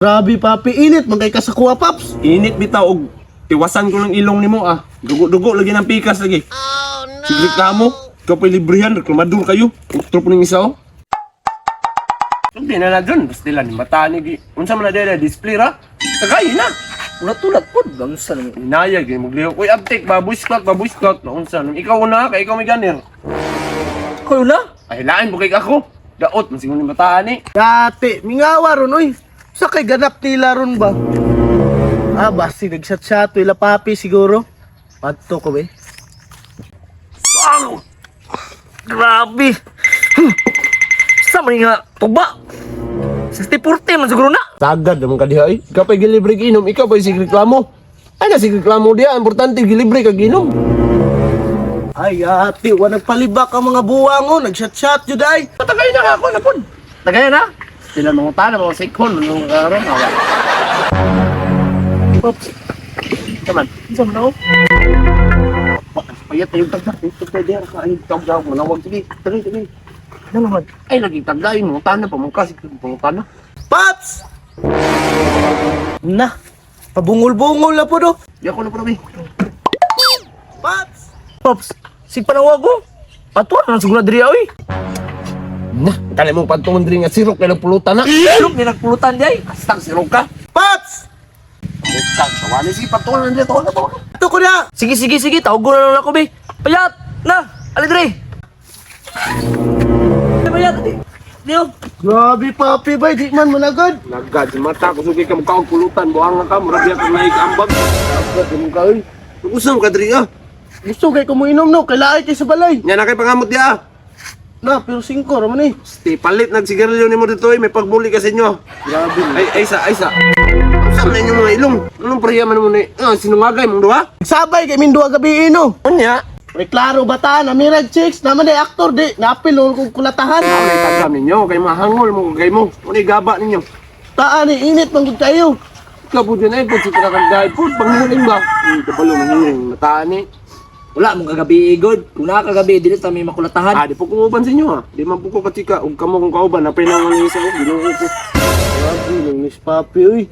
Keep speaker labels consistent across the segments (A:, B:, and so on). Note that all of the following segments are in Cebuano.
A: Grabe, papi, init man kay ka sa kuha, paps.
B: Init bitaw og tiwasan ko ng ilong nimo ah. Dugo-dugo lagi ng pikas lagi. Oh no. Sige reklamo, ikaw pa'y librehan, reklamador kayo. Utro po ng isa oh. Hindi na na dun, basta lang, mata ni gi. Unsa man na dere, display ra. Tagay na.
C: Ulat-ulat po. Gamsa naman.
B: Inaya gyud mo. Uy, abtik ba, boy scout ba, boy scout. Naunsa nung ikaw una kay ikaw may ganir.
C: Kayo na?
B: Ay lain mo kay ako. Daot man siguro ni bataan ni.
A: Dati, mingawa ron, oy. Sa kay ganap nila ron ba? Ah, basi nagshot-shot ila papi siguro. Padto ko be.
C: Wow! Grabe! Huh. Sa man nga tuba! 60-40 man siguro na!
B: Tagad naman ka diha eh. Ikaw pa'y gilibre ka inom, ikaw pa'y sige reklamo. Ay na sige reklamo diha, importante gilibre ka ginom.
A: Ay, ate, wa nagpalibak ang mga buwang oh, nagshot-shot jud ay.
B: Patagay na ako na pud.
C: Tagay na!
B: Sila mga tana, mga sikhon, mga karon awa.
A: Paps,
B: Kaman,
A: unsa man ako?
B: payat tayo tagda. Ito tayo diha ka ay tagda manawag sige. Tagay tagay.
C: Ano naman?
B: Ay lagi tagda ay mga tana pamungkas mga tana.
A: Paps! Na, pabungol-bungol na po do.
B: Di ako na pud abi.
A: Paps!
C: Pops, sig panawag ko! Patuan na siguro na diri oy!
B: Na, kali mo padtungon diri nga sirok kay pulutan na.
C: Look, ni nagpulutan di ay!
B: Astang sirok ka.
A: Paps!
B: Pamungkas, tawani sige padtungon diri tawagan tawagan.
A: Ito ko na!
C: Sige, sige, sige, tawag ko na lang ako be! Payat! Na! Ali diri! Payat! Diyo!
A: Grabe, papi bay, di man managad.
B: Nagad mata ko sugay ka mukaog pulutan buang ka murag diha kag naig ambag. Nagad mo ka oy. Usam ka diri ah.
A: Gusto kay ko mo inom no, kay laay kay sa balay.
B: Nya na kay pangamot diha.
A: Na, pero singko ra man eh.
B: Sti palit nagsigarilyo nimo dito eh, may pagbuli ka sa inyo.
A: Grabe.
B: Ay ay sa ay sa. Unsa man inyong mga ilong? Anong pareha man mo ni? Ah, sinungagay mong duha?
A: Sabay kay min duha gabi no.
B: Unya.
A: May klaro bata na mirag chicks naman day aktor di napil no kung kulatahan.
B: Ah, may tagam ninyo kay mahangol mo kay mo. Unay gaba ninyo.
A: Taan ni init man gud kayo.
B: Ikaw po dyan ay po sa kagay po panghiling ba? Kabalo manghiling mataan ni.
C: Wala mong kagabi igod. Kung nakakagabi, dili ta may makulatahan.
B: Ah, di po kumuban sa inyo ah. Di man po ko katika ug kamo kung kauban napay na nga isa oh, Ginoo ko.
A: Grabe nang miss papi uy.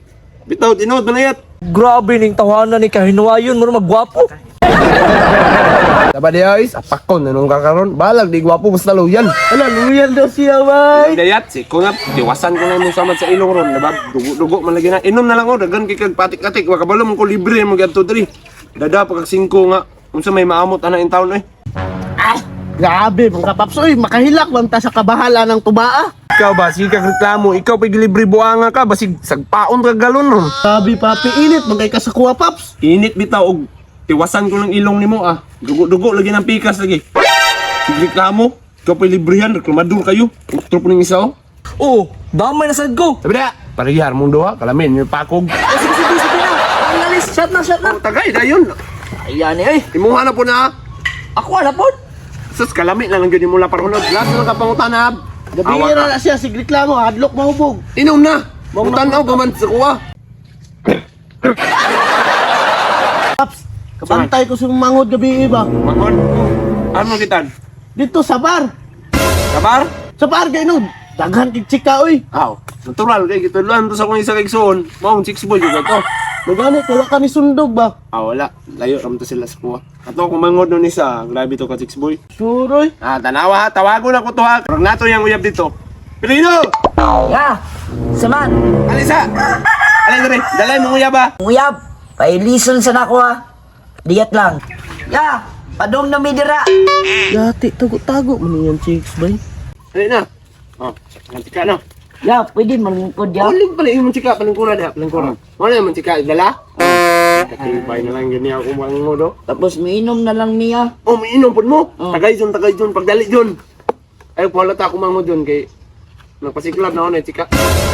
B: Bitaw tinuod manayat.
C: Grabe ning tawanan ni kahinuwayon mo magwapo.
B: Taba di ay, apakon na nung kakaron. Balag di gwapo basta luyan.
A: Ala luyan daw siya bay.
B: Dayat si ko nga tiwasan ko na imong samad sa ilong ron, diba? Dugo-dugo man lagi na. Inom na lang oh, daghan kay kag patik-atik, wa kabalo man ko libre mo gadto diri. Dada pa kag 5 nga. Unsa may maamot ana in town eh.
A: Grabe mga paps uy, makahilak man ta sa kabahala ng tubaa.
B: Ikaw ba sige kag reklamo, ikaw pay gilibre buanga ka basig sagpaon ka galon ron.
A: Grabe papi, init man kay ka sa kuha paps.
B: Init bitaw og tiwasan ko ng ilong nimo ah. Dugo-dugo lagi ng pikas lagi. Sige reklamo, ikaw pay librehan, reklamador kayo. Utro po ning isa oh.
C: Oh, damay na sad ko.
B: Sabi na, parehar mong duha, kalamin yung pakog.
C: Oh, sige, sige, sige na. Ang alis, shot na, shot na.
B: Oh, tagay dayon.
C: Ayan eh.
B: Imuha na po na ah.
C: Ako ala pod.
B: Sus, kalami na lang yun yung mula parunod. Last na lang ka pangutanab.
A: Gabi ra na siya sig reklamo, hadlok mahubog.
B: Inom na. Mutanaw pa man sa kuha.
A: Paps, kabantay ko sa mangod gabi ba.
B: Mangon. Ano kitan?
A: Dito sa bar.
B: Kabar?
A: Sa bar kay no. Daghan kay chika uy.
B: Aw. Natural kay gitudloan to sa akong isa kay igsoon. Maong six boy jud to.
A: Magani kay wa ka ni sundog ba.
B: Ah, wala. Layo ram to sila sa kuha. Ato akong mangod nun isa. Grabe to ka six boy.
A: Sure oy.
B: Ah, tanawa ha. Tawagon ako to ha. Karang nato yung uyab dito. Pilino!
D: Ya, saman.
B: Alisa! Alay dre, dalay mong uyab ha.
D: Uyab, pailison sa nako ha. Diyat lang. Ya, padong na mi dira.
A: Dati tago-tago man yan chicks bay.
B: Dali na. Oh, nanti ka na.
D: Ya, pwede malingkod ya.
B: Uling pala yung chika, palingkuran ha, palingkuran. Wala yung chika, dala. Katibay na lang gani ako mangod oh.
D: Tapos miinom na lang niya.
B: Oh, miinom pud mo.
D: Oh.
B: Tagay dyan, tagay dyan, pagdali dyan. Ay, wala ta ako mangod dyan kay nagpasiklab na ako na chika.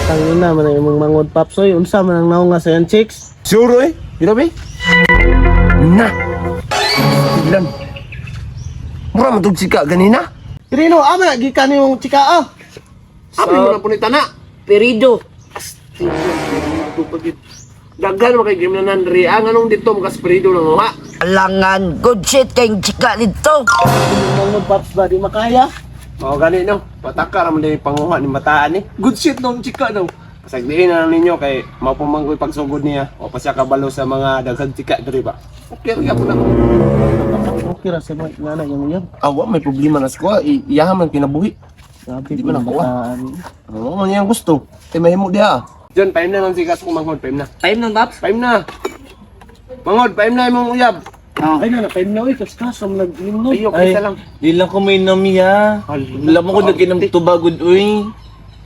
A: Tangina man ang imong mangod paps oy. Unsa man ang naong nga sa yan chicks?
B: Sure eh. Grabe. Na. Tiglan. Mura man tog chika ganina.
A: Pirino, ama na gikan nimong chika ah.
B: Abi mo na punita na.
D: Perido.
B: Daghan mo kay game na nandri. Ang anong dito mo kasprido lang ha.
D: Alangan, good shit kayong chika dito.
A: Imong mangod paps ba di makaya?
B: Oh, gani no. Pataka ra man din panguha ni mataan ni.
C: Good shit nung chika no.
B: Pasagdiin na lang ninyo kay mapumanggoy pagsugod niya. O pa siya kabalo sa mga daghang tika diri ba. Okay ra gyapon ako.
A: Okay ra sa mga ngana yung uyab.
B: Awa may problema na sa kuha, iyaha man kinabuhi.
A: Grabe
B: Di ba nakuha?
A: bataan.
B: Oo, man iyang gusto. Kay mahimo diha. John, paim na lang sigas ko manghod, paim na.
C: Time nang Paps.
B: Paim na. Manghod, paim na imong uyab.
A: Ay na, na na oy, kas am nag-inom.
B: Ayo, kaysa lang.
E: Di lang ko may nami ha. Alam mo ko nag-inom tuba gud uy.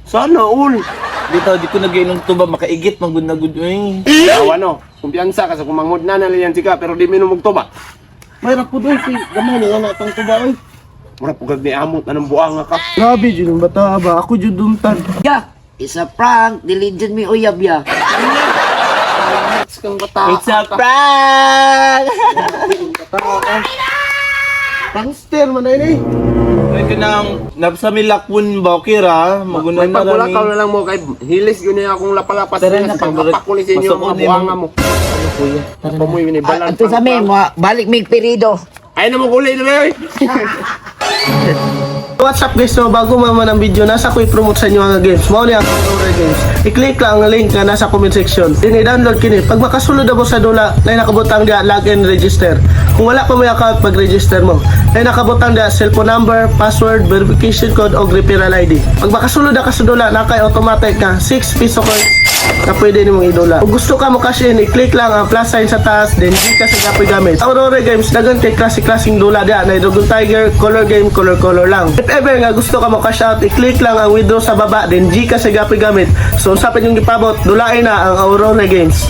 B: Sana all.
E: Dito di ko nag-inom tuba makaigit man gud na gud uy.
B: Awa no, kumpiyansa ka sa kumanghod na naliyan sika pero di minom og tuba.
A: May ra pud oy, kay gamay na nga tang tuba oy.
B: Mura pugag ni amot anong buang ka.
A: Grabe jud ang bata ba, ako jud duntan.
D: Ya, it's a prank. Dili jud mi uyab ya.
B: Kang bata.
E: It's a prank.
A: Prankster man ay ni.
E: Ay kanang napsa mi lakwon ba okay ra maguna
B: May
E: na ra
B: pagbulakaw
E: mi.
B: na lang mo kay hilis yun niya akong lapalapas
E: Tara
B: niya
E: na,
B: sa pagpapakuli sa inyo
E: Pasok
B: mga
E: ko ni
B: buanga mo.
E: Kuya.
B: Tara na. Pamoy ni balan.
D: Ato sa mi, balik mig perido.
B: Ay na mo kulay na oy.
A: What's up guys? So bago mama ng video, nasa ko i-promote sa inyo ang games. Mao ni ang Aurora Games. I-click lang ang link na nasa comment section. Then i-download kini. Pag makasulod na mo sa dula, na nakabutang diya login register. Kung wala pa mo yung account, mag-register mo. Na nakabutang diya cellphone number, password, verification code o referral ID. Pag makasulod na ka sa dula, na kay automatic ka 6 piso coins na pwede nimong idula. Kung gusto ka mo cash in, i-click lang ang plus sign sa taas, then di ka sa gapoy gamit. Aurora Games, dagan kay klase-klaseng dula diya, na Dragon Tiger, color game, color-color lang. If ever nga gusto ka mo cash out, i-click lang ang withdraw sa baba, then G ka sa gapoy gamit. So, usapin yung gipabot, dulain na ang Aurora Games.